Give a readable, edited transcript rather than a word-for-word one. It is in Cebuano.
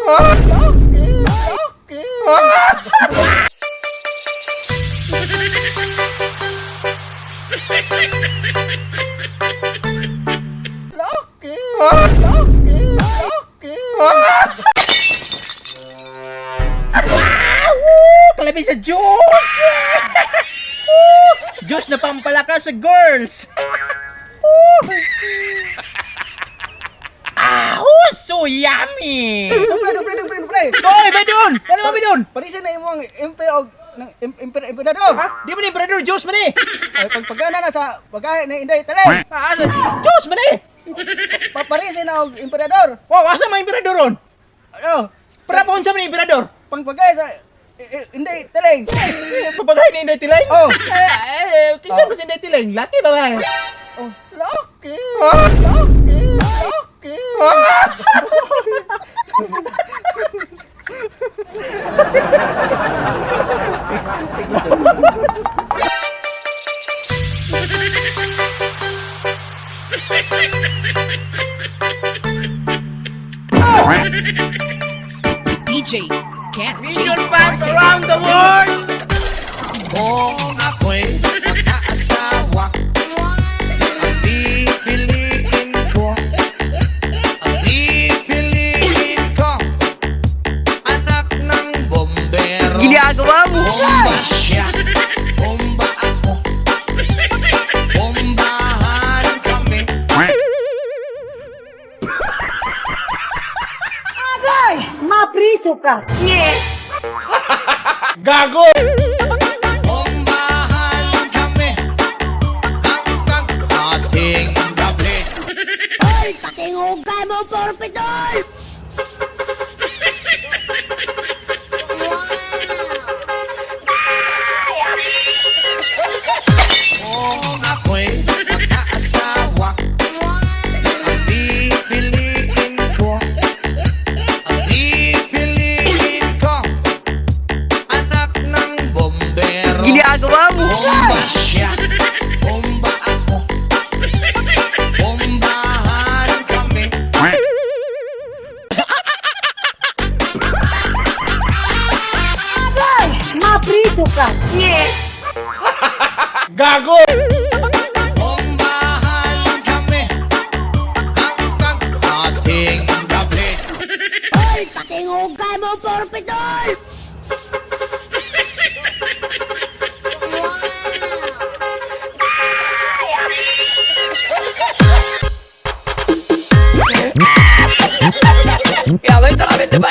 Lucky! Lucky! Lucky! Lucky! Lucky! Kalabi sa juice! Juice na pampalakas sa girls! Ah, oh, so yummy! Pre, pre, pre, pre, pre. Oy, Bedon! Ano ba, Bedon? Parisin na imong MP og ng emperador. Ha? Di ba ni Emperador Juice man eh? Ay pagpagana na sa pagahe na Inday Taling. Ah, Juice man eh! Paparisin na og emperador. Wow, asa mga Emperador ron? Ano? Para pa unsa man ni Emperador? Pangpagahe sa Inday Taling. Pabagay ni Inday Tilay? Oh. Eh, eh, kinsa ba si Inday Tilay? Laki ba ba? Oh, lucky! Lucky! Lucky! DJ Cat Million fans around the world! Kung ako'y mag-aasawa, ang pipiliin ko, ang pipiliin ko, anak ng bombero. Ginagawa mo Bomba siya, bomba ako, bombahan kami. Mapriso ka. Gago! Bombahan kami hanggang ating gabi. Ay, patingugay mo, porpidol! Kung ako'y mag-aasawa, ang pipiliin ko, ang pipiliin ko, anak ng bombero. Ginagawa mo Bomba siya, bomba ako, bombahan kami. Mapriso ka. Gago! Bombahan kami hanggang ating gabi. Ay, patingugay mo, porpidol! Kaya ba ito kami diba?